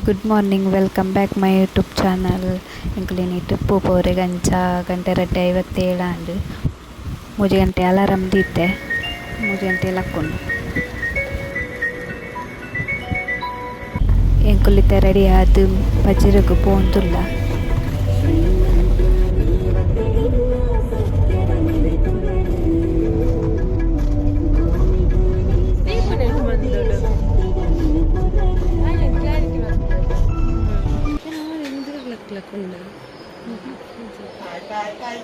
Good morning, welcome back my YouTube channel. ಎಂಕುಲು trip ಪೋರೆಗ್ ಅಂಚ ಗಂಟೆ ರಡ್ಡ್ ಐವತ್ತೇಳು ಆಂಡ್. 3 ಗಂಟೆ ಅಲಾರಾಮ್ ದೀತೆ, 3 ಗಂಟೆ ಲಕ್ಕೊಂಡು ಎಂಕುಲು ಇತ್ತೆ ರೆಡಿ ಆದ್ ಪಜಿರುಗು ಪೋವೊಂದುಲ್ಲ.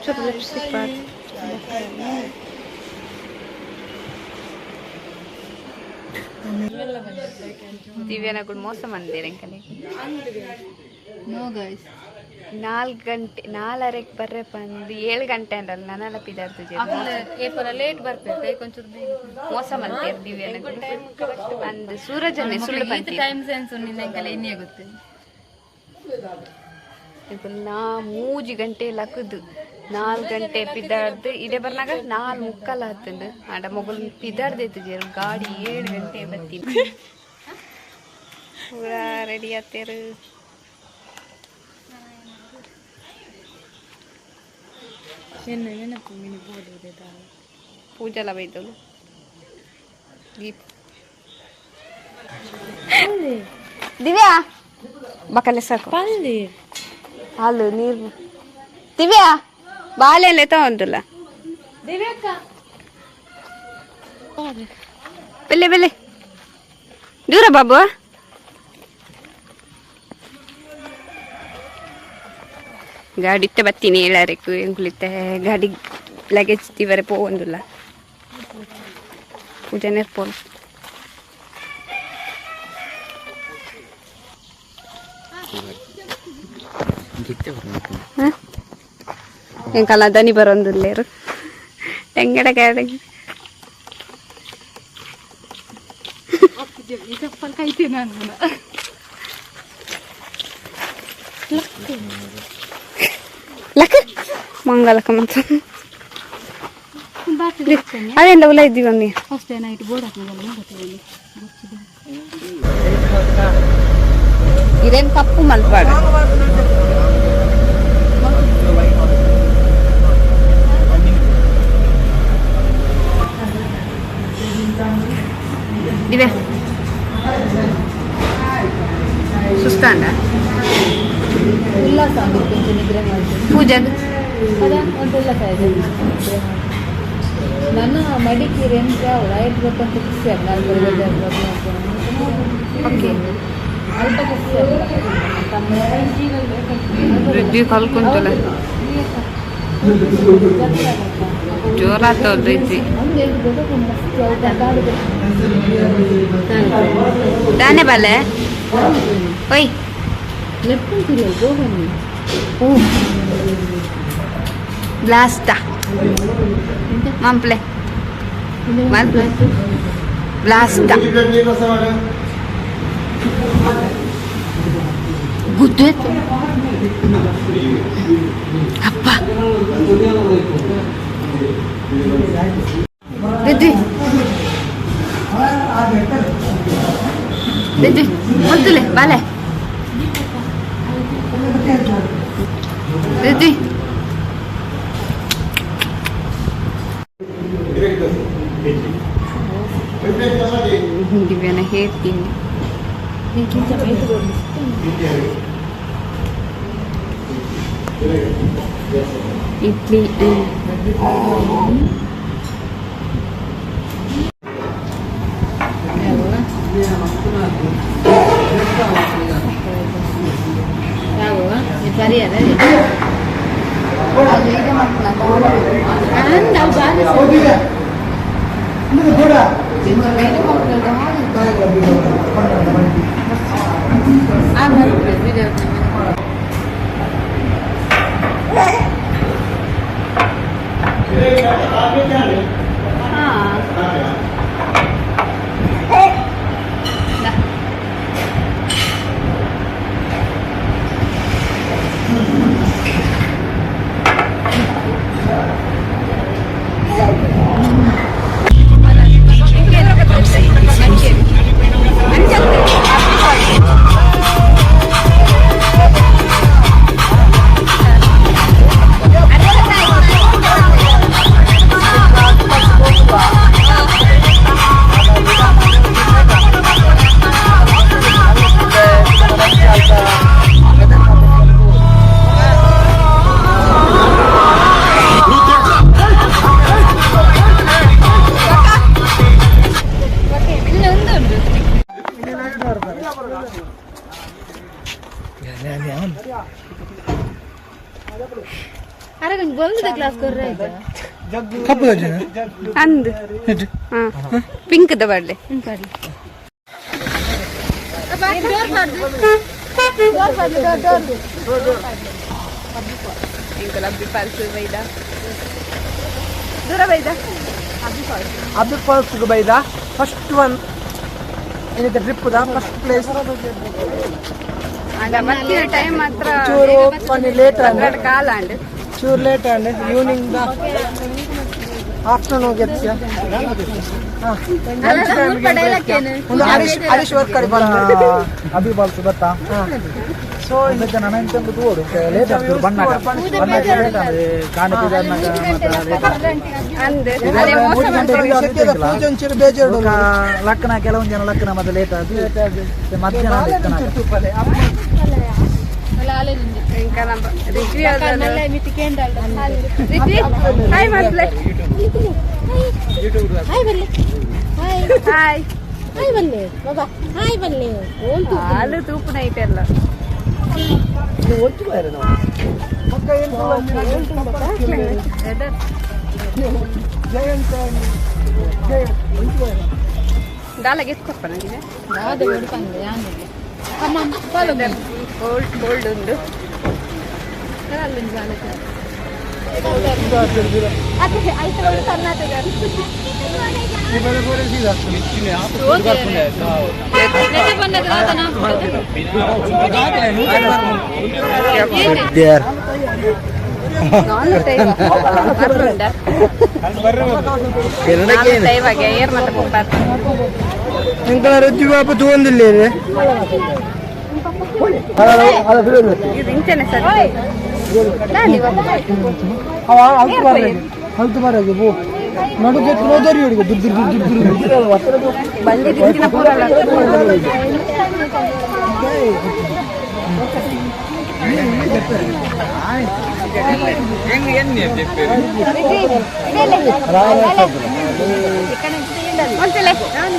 ಸ್ವಲ್ಪ ಲಿಪ್ಸ್ಟಿಕ್. ದಿವ್ಯಾನಗಳು ಮೋಸ ಮಂದಿರ ಎಂಕಲೆ. No guys. 4 ಗಂಟೆ ನಾಲರೆಗೆ ಬರ್ರೆ ಪಂದು 7 ಗಂಟೆ ಅಂಡಲ್ಲ, ನನಲ ಪಿದಾರ್ದು. ಏಪಲ ಲೇಟ್ ಬರ್ಪೇರು, ಕೊಂಚೂರು ಬೇಗ. ಮೋಸ ಮಲ್ತೇರು ದಿವ್ಯಾನಗಳು ಅಂದ್ ಸೂರಜನೆ ಸುಳ್ಳು ಈತ್ ಪಂತೀರ್. ಟೈಮ್ ಸೆನ್ಸ್ ಉಂಡು ಎಂಕಲೆ ಎನ್ನಿಯ ಗೊತ್ತು. ಎಂಕುಲು ನಾ 3 ಗಂಟೆ ಲಕ್ಕುದು 4 ಗಂಟೆ ಪಿದಾರ್ದು ಇಡೆ ಬರ್ನಾಗ 4:45 ಹತ್ತುಂಡು. ಆಂಡ ಮೊಗಲ್ ಪಿದಾರ್ದು ಜೇರು, ಗಾಡಿ 7 ಗಂಟೆ ಬತ್ತೀನಿ. ಪೂರ ರೆಡಿ ಆತೇರು. ಎನ್ನ ನೆನಪು ಮಿನಿ ಬೋರ್ಡ್ ಪೂಜೆಲ ಬೈದಳು ದೀಪ್. ದಿವ್ಯಾ, ಬಕಲೆ ಸಾಕು. ಪಲ್ಲೆ. ಹಾಲು ನೀರು. ದಿವ್ಯಾ, ಬಾಳೆಲೆ ತಗೊಂಡುಲ್ಲ. ದಿವ್ಯಕ್ಕ. ಬೆಲೆ ಬೆಲೆ ದೂರ ಬಾಬು. ಗಾಡಿ ಇತ್ತೆ ಬತ್ತೀನಿ ಏಳಾರೆಕ್ಕು. ಎಂಕುಲಿತ್ತೆ ಗಾಡಿ ಲಗೇಜ್ ದಿವರೆ ಪೋವೊಂದುಲ್ಲ, ಪೂಜೆ ನೆರ್ಪೋಲು. ಎಂಕಲ್ಲ ದನಿ ಬರೋಂದುಲ್ಲೇರು ಟೆಂಗಡ ಕ್ಯಾಡ. ಈ ಚಪ್ಪಲ್ ಕೈತೆ ನಾನು. ಲಕ್ಕ ಮಂಗಲಕ್ಕ ಮಾತ್ರ. ಅದೇಂದ ಉಲ ಇದ್ದೀವಿ ಒಮ್ಮೆ. ಫಸ್ಟ್ ನೈಟ್ ಬೋರ್ಡ್ ಹಾಕಿದಲ್ಲ. ಇದೇನು ಕಪ್ಪು ಮಲ್ಪಾಡ. ದಿವ್ಯಾ, ಸುಸ್ತಾಂಡ? ಉಲ್ಲಾಸ ಆಗುತ್ತೆ, ಕೊಂಚ ನಿದ್ರೆ ಮಾಡ್ತೀನಿ. ಪೂಜಾಗ? ಅದ ಒಂದು ಉಲ್ಲಾಸ ಇದೆ. ನನ್ನ ಮಡಿಕೇರಿ ಎಂತ ಆಯ್ತು ಗೊತ್ತಂತ ಖುಷಿ ಆಗ ನಾನು. ಓಕೆ. ಅಲ್ಪ ಖುಷಿ ತಮ್ಮ. ರಿದ್ದಿ ಕಲ್ಕೊಂತಲ್ಲ, ಜೋರಾತವ್ರು ರಿದ್ದಿ. ದಾನೆ ಬಾಲೆ ಓಯ್. ಬ್ಲಾಸ್ಟ ಮಾಂಪ್ಲೆ ಮಾಂಪ್ಲೆ ಬ್ಲಾಸ್ಟ ಗುದ್ದು ಅಪ್ಪ. ರಿದ್ವಿ, ರಿದ್ವಿ, ಮುದ್ದುಲೆ ಬಾಲೆ ರಿದ್ವಿ. ದಿವ್ಯಾನ ಹೇಳ್ತೀನಿ. ಇಡ್ಲಿ. ಸರಿ ಅದ. ಅದು ಇದೆ ಮಕ್ಕಳ. ನಾವು ಬಾರಿ. ಹಾಂ. ಕಪ್ಪು ಅಂದ್ ಪಿಂಕ್ the ಬಾಡ್ಲೆ. ಎಂಕಲ್ ಅಬ್ಬಿ ಫಾಲ್ಸ್ ಬೈದ, ದೂರ ಬೈದ. ಅಬ್ಬಿ ಫಾಲ್ಸ್ ಬೈದ ಫಸ್ಟ್ ಒನ್ ಏನಿದೆ ಟ್ರಿಪ್ the first place. ಅಂಡ ಮತ್ತಿನ ಟೈಮ್ ಮಾತ್ರ. ಚೂರು ಪನಿ ಲೇಟ್ ಆಂಡ್. ಕಾಲ ಅಂಡ್. ಚೂರು late and evening the afternoon ಗೆತ್ಯ. ಒಂದು ಹರೀಶ್ ಹರೀಶ್ ವರ್ಕ್ ಕಡೆ ಬಂದ. ಅಭಿ ಬಾಲ್ಸ್ ಬತ್ತಾ. ಸೊ ಇದಕ್ಕೆ ನಾನು ಎಂತ ತೋಡು ಲೇಟ್ ಆಗ್ತದೆ ಬಣ್ಣಾಗ ಬಣ್ಣಾಗ ಲೇಟ್ ಆಗ್ತದೆ ಕಾಣೆ ಪಿದಾರ್ನಾಗ ಮಾತ್ರ ಲೇಟ್ ಆಗ್ತದೆ. ಅಂದ್ ಅದೇ ಮೋಸ. ಸದ್ಯದ ಪೂಜೆ ಒಂಚೂರು ಬೇಜಾರು. ಬೊಕ್ಕ ಲಕ್ಕನ ಕೆಲವೊಂದು ಜನ ಲಕ್ಕನ ಮತ್ತೆ ಲೇಟ್ ಆದ್ ಮಧ್ಯಾಹ್ನ ಲಕ್ಕನ. ರಿಜ್ವಿ ರಿಜ್ವಿ ಹಾಯ್ ಮಾಡ್ಲೆ. ಹಾಯ್ ಬನ್ನಿ, ಹಾಯ್. ಹಾಯ್. ಹಾಯ್ ಬನ್ನಿ ಬಾಬಾ, ಹಾಯ್ ಬನ್ನಿ ಓಲ್ತು. ಹಾಲು ತೂಪುನ ಐತೆಲ್ಲ. ದಾಲಾಗ ಎತ್ಕೊಪ್ಪ ನನಗೆ. ಕೋಲ್ಡ್ ಕೋಲ್ಡ್ ಉಂಡು. ನಾನು ಇವಾಗ ಏರ್ ಮತ್ತೆ ಪೋಪಾರ್. ಎಂಕಲ ರುಚಿ ಬಾಪ ತೂವೊಂದಿಲ್ಲ. ಇದು ಇಂಚನೆ ಸರ್. ಹಲ್ತು ಬಾರಾಗಿ ಬೋ ನಡುಗೆ ರೋದರಿ ಹುಡುಗ ದುರ್ ದುರ್ ದುರ್ ದುರ್ ದುರ್. ಬಂದಿದ್ದಿನ ಪೂರ.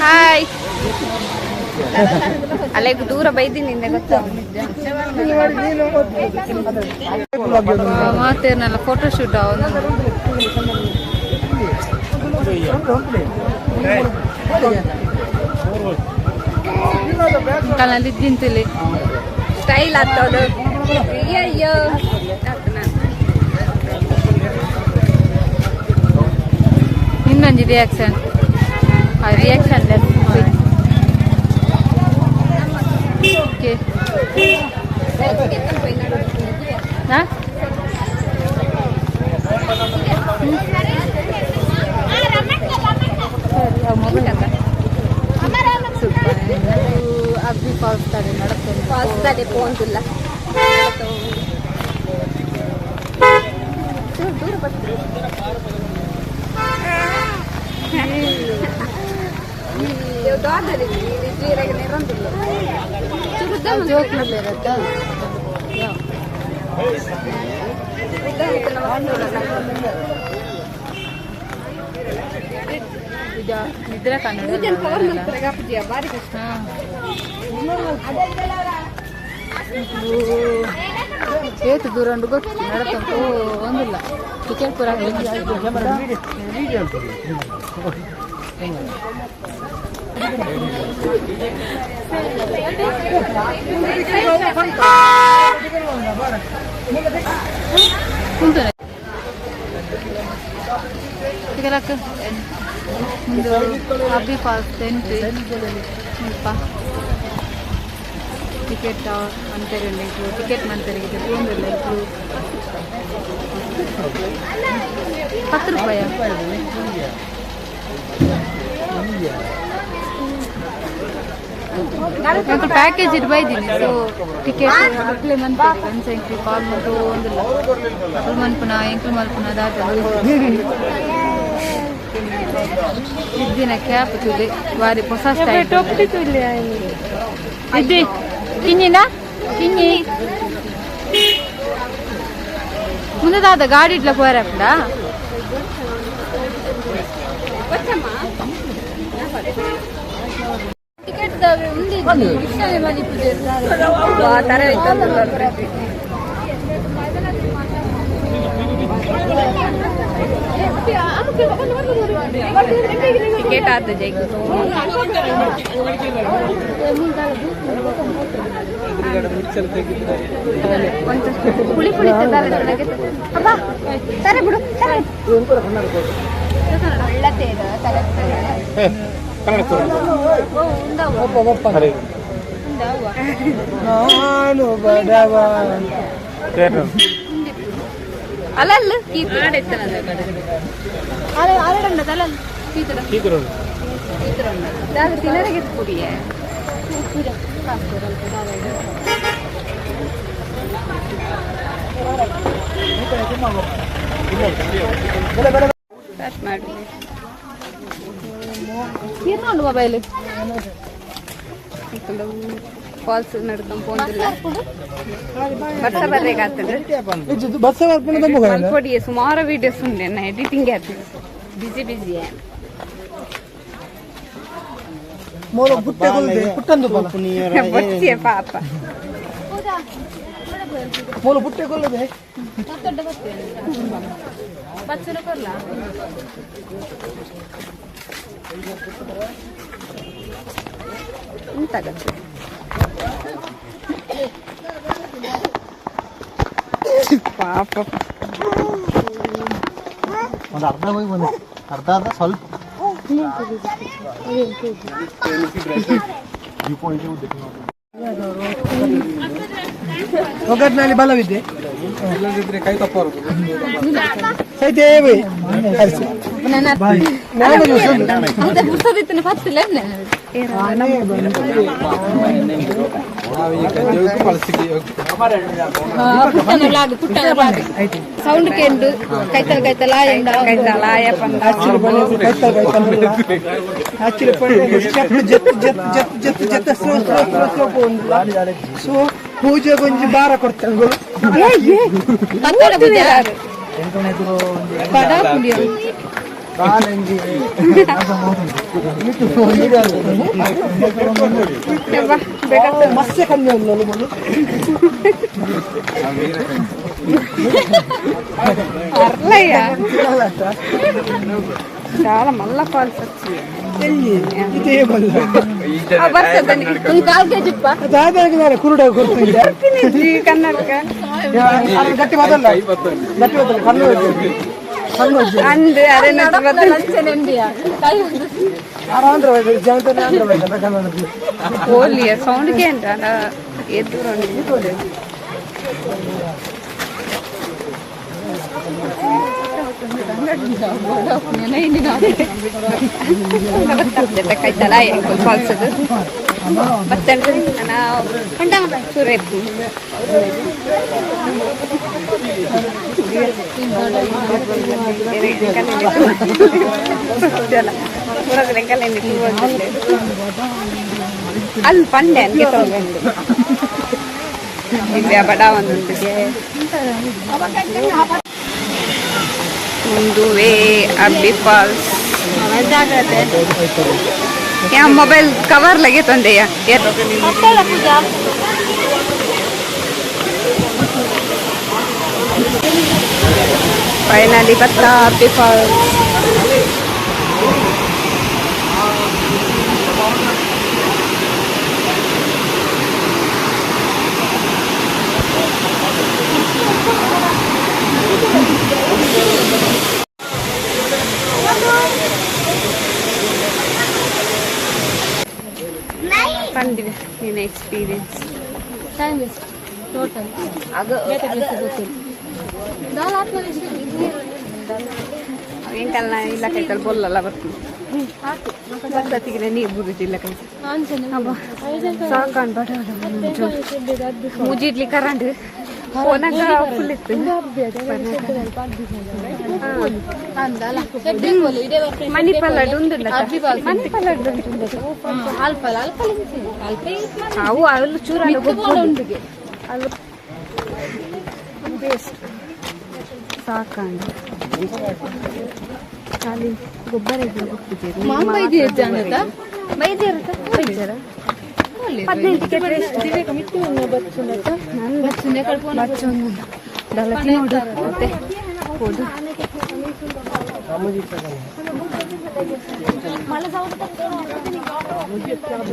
ಹಾಯ್ ಅಲ್ಲೇ ದೂರ ಬೈದಿನಿ ನಿನ್ನೆ ಗೊತ್ತಾ? ಮಾತೇನಲ್ಲ ಫೋಟೋ ಶೂಟ್ ಅವನು. ಕಲಲ್ಲಿ ಇದ್ದಿಂತಲ್ಲಿ. ಸ್ಟೈಲ್ ಆಗ್ತವಳು. ಅಯ್ಯಯ್ಯೋ. ಇನ್ನೊಂದು ರಿಯಾಕ್ಷನ್, ರಿಯಾಕ್ಷನ್. ಓಕೆ. ಹಾ. ಅಬ್ಬಿ ಫಾಲ್ಸ್ ತಾರೆ ನಡಕೊಂಡು. ಫಾಲ್ಸ್ ಪೋಂತಿಲ್ಲ, ದೂರ ಬರ್ತದೆ. ಜೋಕ್ನಲ್ಲಿ ಇರತ್ತಾ? ನಿದ್ರೆ ಕನ್ನಡ. ಬಾರಿ ಕಷ್ಟ. ಏತು ದೂರ ಉಂಟು ಗೊತ್ತು ನಡಕೊಂಡು ಒಂದಿಲ್ಲ ಟಿಕೆಟ್ ಪೂರ. ಕುಂತನೆ ತಿಗಲಕ್ಕ ಒಂದು ಅಬ್ಬಿ ಫಾಲ್ಸ್ ಎಂಟ್ರಿ ಮುಲ್ಪ. ಟಿಕೆಟ್ ಅಂತಾರೆ, ಟಿಕೆಟ್ ಮಂತರಿಗೆ ತೂಂದಿಲ್ಲ. 10 ರೂಪಾಯಿ. ಎಂಕುಲು ಪ್ಯಾಕೇಜ್ ಇಡ್ ಬೈದಿನಿ. ಸೊ ಟಿಕೆಟ್ ಅಪ್ಲೈ ಮನ್ಪೇರು ಒಂಚ ಎಂಕ್ಲು ಕಾಲ್ ಮಲ್ತು ಒಂದಿಲ್ಲ ಅಕುಲು ಮನ್ಪುನ ಎಂಕ್ಲು ಮಲ್ಪುನ ದಾದ. ಇದ್ದಿನ ಕ್ಯಾಪ್ ತುಲೆ ಬಾರಿ ಹೊಸ ಸ್ಟೈಲ್. ಇದ್ದಿ ಕಿನ್ನಿನ ಕಿನ್ನಿ ಮುಂದೆ ದಾದ ಗಾಡಿ ಇಡ್ಲ ಪೋರಪ್ಪ. ಟಿಕೆಟ್ ತರ. Ticket ಆತು ಜೈಕ್. ಪುಳಿ ಪುಳಿ ಅಬ್ಬಾ ಸರಿ ಬಿಡು ಸರಿ. ನಾನು ಬಡವ. ಅಲ್ಲಲ್ಲ ತಿನ್ನರಿಗೆ ಪುಡಿಯೇ. ಸ್ಟಾರ್ಟ್ ಮಾಡಿ ಏನು ಮೊಬೈಲ್ ಫಾಲ್ಸ್ ನಡ್ಕೊಂಡ್ ಪೋಂದಿಲ್ಲ ಬರ್ಸ ಬರ್ಬೇಕಾಗ್ತದೆ. ಬಸ್ ಮಲ್ಪೊಡಿ ಸುಮಾರು ವಿಡಿಯೋಸ್ ಉಂಡೆ ನಾ ಎಡಿಟಿಂಗ್ ಆಯ್ತು ಬಿಸಿ ಬಿಸಿ. ಮೋಲ ಗುಟ್ಟೆ ಕೊಲ್ದೆ ಪುಟ್ಟಂದು ಬಲ. ಬಚ್ಚಿಯ ಪಾಪ. ಮೋಲ ಬುಟ್ಟೆ ಕೊಲ್ಲದೆ. ಎಂತಾಗತ್ತೆ ಪಾಪ. ಒಂದು ಅರ್ಧ ಹೋಗಿ ಬಂದೆ, ಅರ್ಧ ಅರ್ಧ ಸ್ವಲ್ಪ. ಒಗ್ಗಟ್ಟಿನಲ್ಲಿ ಬಲವಿದೆ. ಇಲ್ಲದಿದ್ರೆ ಕೈ ತಪ್ಪರು. ಸೈತೇ ಬೈ. ಸೌಂಡ್ ಕೆಂಡು ಕೈತಲ್ ಕೈತಲ್ ಕೈತಲ್ ಆಯಪ್ಪ. ಆಕ್ಚುಲಿ ಸ್ಟೆಪ್ ಜತ್ ಜತ್ ಜತ್ ಜತ್ ಜತ್ slow slow slow slow ಪೋಂದು. So ಪೂಜೆ ಗೊಂಜಿ ಬಾರ ಕೊಡ್ತಂಗು. ಮಸ್ಯ ಕಮ್ಮಿ ಒಂದು. అర్లయ్య చాలా మల్ల ఫాల్స్ వచ్చింది. ಎಲ್ಲಿ ಇದೇ ಬಲ್ಲ. ಬರ್ತದೆ ಒಂದು ಕಾಲ್ ಕೆಜಿ. ಕುರುಡ ಕೊಡ್ತಿದ್ದೆ. ಕನ್ನಡಕ. ಗಟ್ಟಿ ಮಾತಲ್ಲ, ಗಟ್ಟಿ ಮಾತಲ್ಲ, ಕಣ್ಣು ಕಣ್ಣು. ಅಂದ್ ಅರೆ. ಆಂಧ್ರ ಜಾಂತ ಆಂಧ್ರ ಕನ್ನಡ. ಓಲಿ ಸೌಂಡ್ ಕೇಂದ್ರ ಎದುರು. ಕೈತಲ್ಲ ಫಾಲ್ಸ್ ಮತ್ತೆ ಚೂರು ಅಲ್ಲಿ ಪಂಡೆ ಅನ್ಗೆ ತಗೊಂಡು ಇಲ್ಲಿ ಬಡ ಒಂದು ಮುಂದುವೆ ಅಬ್ಬಿ ಫಾಲ್ಸ್. ಯಾ ಮೊಬೈಲ್ ಕವರ್ ಲಗೆ ತಂದೆಯ. ಫೈನಲಿ ಬತ್ತ ಅಬ್ಬಿ ಫಾಲ್ಸ್. ಬಂದಿವೆ ನಿನ್ನ experience? Time waste total. ಬೇರೆ ಪ್ಲೇಸ್ ಗೊತ್ತಿಲ್ಲ. ದಾಲ್ ಆತ್ಮವಿಶ್ವಾಸ. ಎಂಕಲ್ನ ಇಲ್ಲ ಕೈತಲ್ ಬೊಲ್ಲಲ್ಲ ಬರ್ತೀನಿ ಬರ್ತತಿಗೆ ನೀರು ಬುರುಜಿಲ್ಲ ಕೈ. ಸಾಕಾನ್ ಬಡ ಮೂಜಿಡ್ಲಿ ಕರಂಡ್ ಫೋನಾಗ ಫುಲ್ ಇತ್ತು. ಮಣಿಪಾಲ್ ಉಂದುಲ್ಲ, ಮಣಿಪಾಲ್. ಅವು ಅಲ್ಲಿ ಚೂರ ಅಲ್ಲಿ ಬೇಸ್ಟ್ ಸಾಕಂಡು ಖಾಲಿ ಗೊಬ್ಬರ ಬೈದ್ಯರ 15 ಟಿಕೆಟ್ ಮತ್ತೆ ಹೋದು.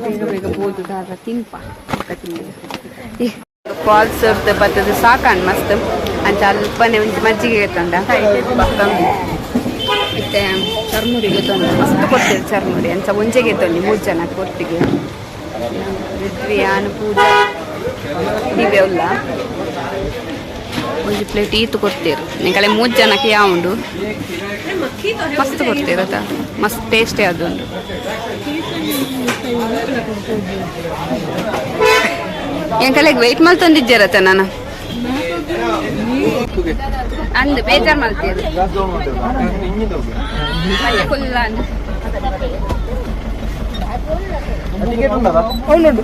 ಬೇಗ ಬೇಗ ಬೋದು ದಾದ ತಿನ್ಪ. ಫಾಲ್ಸ್ ಬತ್ತದ ಸಾಕಾಣ್ ಮಸ್ತ್. ಅಂಚ ಅಲ್ಪನೆ ಒಂಜಿ ಮಜ್ಜಿಗೆ ತಂಡ ಬೊಕ್ಕ ಇತ್ತೆ ಚರ್ಮುರಿಗೆ ತೊಂದರೆ ಮಸ್ತ್ ಕೊಡ್ತೇವೆ ಚರ್ಮುರಿ. ಅಂಚ ಒಂಜೆಗೆ ತೊಂದಿ ಮೂರು ಜನ ಕೊಟ್ಟಿಗೆ. ರಿದ್ವಿ, ಪೂಜಾ, ದಿವ್ಯ ಉಲ್ಲ. ಒಂಜಿ ಪ್ಲೇಟ್ ಈತು ಕೊಡ್ತೀರು ನಿಕಲೆ ಮೂರು ಜನಕ್ಕೆ ಯಾವುಂಡು. ಮಸ್ತ್ ಕೊಡ್ತೀರತ, ಮಸ್ತ್ ಟೇಸ್ಟಿ ಅದು ಉಂಡು. ಎಂಕಲೆಗ್ ವೆಯ್ಟ್ ಮಲ್ತೊಂದಿಜ್ಜರತ ನಾನು ಅಂದ್ ಬೇಜಾರ್ ಮಲ್ತೀರಿ ಫುಲ್ ಅಂದ್. ಅವನುಂಟು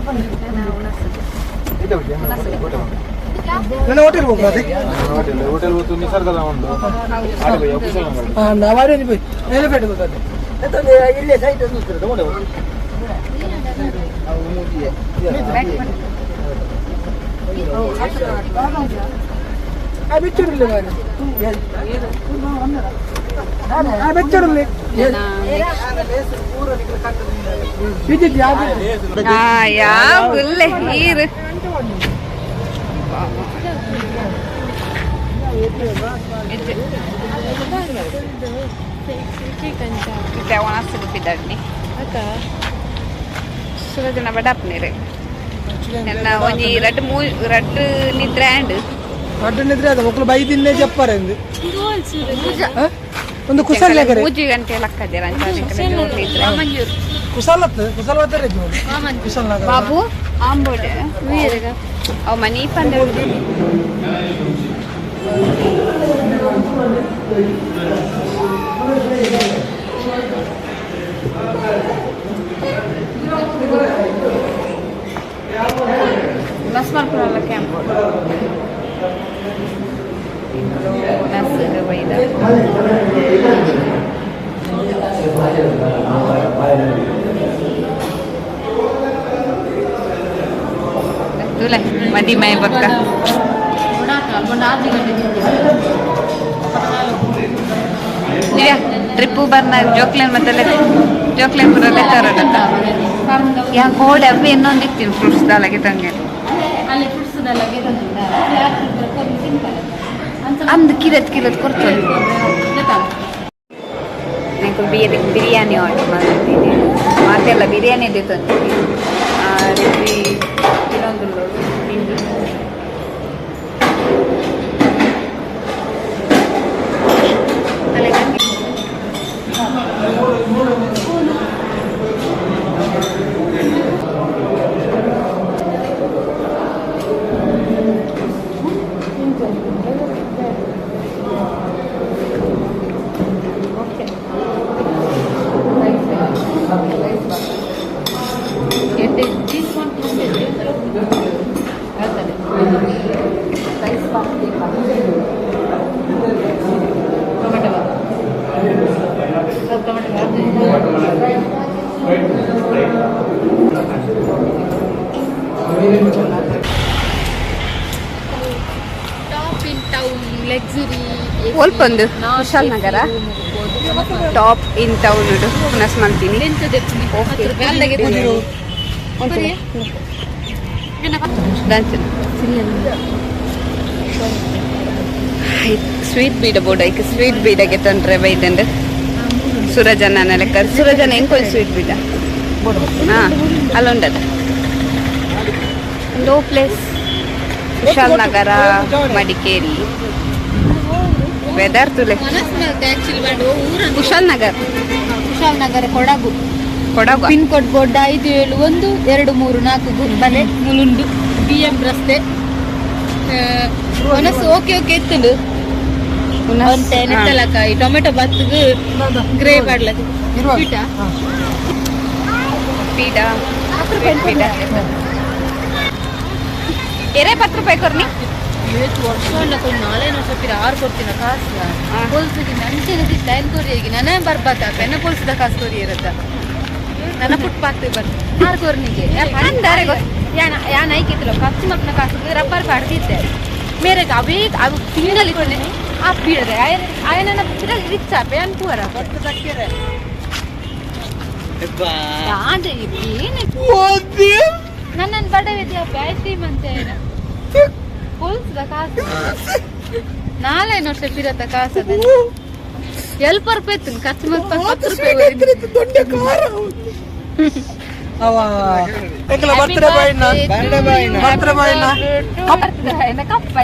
ನನ್ನ ಹೋಟೆಲ್ ಹೋಗ್ಬೋದು. ಹೋಟೆಲ್ ಹೋತು ನಿಸರ್ಗದ ಉಂಟು. ಹಾಂ, ನಾವಾರೇನು ಪೋಯ್ ಎಲಿಫೆಂಟ್ ಗೊತ್ತದೆ. ಇಲ್ಲೇ ಸೈಟ್. ಆ ಬೆಚ್ಚಿಡಲಿ, ಆ ಬೆಚ್ಚಿಡಲಿ ವಿದ್ಯುತ್ ಯಾವ್ದು? ಯಾವ ಗುಲ್ಲೆ ನೀರು. ಒಣಸಿಗೆ ಸುರಜನ ಬಡಾಪ್ನೇರೆ ಎಲ್ಲ ಒಂಜಿ ರಡ್ಡ್ ಮೂ ರಡ್ಡ್ ನಿದ್ರೆ ಆಂಡ್. ಅಡ್ಡ ನಿದ್ರೆ ಅದು ಮಕ್ಕಳು ಬೈದಿನ್ನೇ ಜಪ್ಪಾರೆ ಎಂದು ಒಂದು ಕುಸಲ್ ಲೇಖರೆ. 3 ಗಂಟೆ ಲಕ್ಕದಿರ ಅಂಚ. ಕುಸಲತ್ ಕುಸಲ್ ವತ್ತರೆ ಕುಸಲ್ ನಗರ. ಬಾಬು ಆಂಬೋಡೆ ಅವು ಮನಿ ಪಂದೆ. ಬಸ್ ಮಲ್ಪುನಲ್ಲ ಕ್ಯಾಂಪ್ ನರ್ಸ್ ಬೈದ. ತುಲೆ ಮದಿ ಮೈ ಬಕ್ಕ. ಟ್ರಿಪ್ಪು ಬರ್ನ ಜೋಕ್ಲೇನ್ ಮತ್ತೆಲ್ಲ ಜೋಕ್ಲೇನ್ ಪೂರ ತರೋಡತ್ತ. ಯಾ ಕೋಡೆ ಅಬ್ಬಿ ಇನ್ನೊಂದು ಇಕ್ತೀನಿ ಫ್ರೂಟ್ಸ್ ದಾಲಗೆ ತಂಗೆ. ಅಲ್ಲಿ ಫ್ರೂಟ್ಸ್ ಅಂದ್ ಕಿರತ್ ಕಿರತ್ ಕೊಡ್ತದೆ. ನಂಗೆ ಬಿರಿಯಾನಿ ಆರ್ಡರ್ ಮಾಡಿದ್ದೀನಿ. ಮಾತೆಲ್ಲ ಬಿರಿಯಾನಿ ತಂದಿದ್ದೀನಿ. ಇನ್ನೊಂದು ತಿಂಡಿ. Top in town luxury. ಒಲ್ಪೊಂದು Kushal Nagar top in town ಪುನಸ್ ಮಲ್ತೀನಿ. Okay. ದಾಂಚನ sweet ಬೀಡ ಬೋರ್ಡ್ ಐಕ್. ಸ್ವೀಟ್ ಬೀಡಗೆ ತೊಂದರೆ ಬೈದಂಡು ಸುರಜನ ಲೆಕ್ಕ. ಸುರಜನ ಎಂಕೊಂದು ಸ್ವೀಟ್ ಬೀಡ. ಹಾ, ಅಲ್ಲುಂಡದ low place. Kushal Nagar, Madikeri weather ತುಲೆ. Kushal Nagar. Kushal Nagar, Kodagu. Kodagu. Pin code board 571234. ಬಲೆ ಮುಲುಂಡು ಬಿ ಎಂ ರಸ್ತೆ. ಒನಸ್ ಓಕೆ ಓಕೆ ಇತ್ತುಂಡು. ಒಂತೆ ನೆತ್ತಲಕಾಯಿ ಟೊಮೆಟೊ ಬತ್ತುಗು ಗ್ರೇ ಪಾಡ್ಲಕ್ಕೆ ಪೀಠ. ಪೀಡ ಪೀಡ ಎರೆ 10 ರೂಪಾಯಿ ಕೊರ್ನಿ. ಏತ್ ವರ್ಷ ಉಂಡ ನಾಲೇನು ವರ್ಷ ಪಿರ ಆರು ಕೊಡ್ತೀನ ಕಾಸು. ಪೊಲ್ಸುಗೆ ನಂಚೆನ ಸಿಕ್ಕ ಕೊರಿಯಗೆ ನನ ಬರ್ಬಾತ ಪೆನ್ನ ಪೊಲ್ಸದ ಕಾಸು ಕೊರಿ ಇರತ್ತ. ನನ್ನ ಪುಟ್ ಪಾಕ್ತಿ ಬರ್ ಆರು ಕೊರ್ನಿಗೆ. ಅಂದಾರೆ ಗೊತ್ತು. ಯಾನ ಯಾನ್ ಐಕಿತ್ತಲ್ಲ ಖರ್ಚು ಮಲ್ಪನ ಕಾಸು ರಬ್ಬರ್ ಪಾಡ್ದಿದ್ದೆ ಮೇರೆಗೆ ಅವೇ ಅವು ತಿಂಗಳಿತ್ತನೆ. ಆ ಪೀಡದೆ ಆಯನ ಆಯನ ರಿಚ್ ಆಪೆ ಅನ್ಪುವರ ಆಂಡ ಏನು ನನ್ನನ್ನು ಬಡವಿದ್ಯಾ ಐಸ್ ಕ್ರೀಮ್ ಅಂತ ಪೊಲ್ಸದ ಕಾಸು ನಾಲ್ಕೈದು ವರ್ಷ ಪಿರತ್ತ ಕಾಸು ಅದನ್ನ ಎಲ್ಪ ರೂಪಾಯಿ ಇತ್ತು ಖರ್ಚು ಮತ್ತೆ 10 ರೂಪಾಯಿ. ದೊಡ್ಡ ಕಾರ ಅವ ಎಂಕಲ ಬರ್ತ್ಡೇ ಬಾಯ್ ಬರ್ತ್ಡೇ ಬಾಯ್. ಕಪ್ಪ.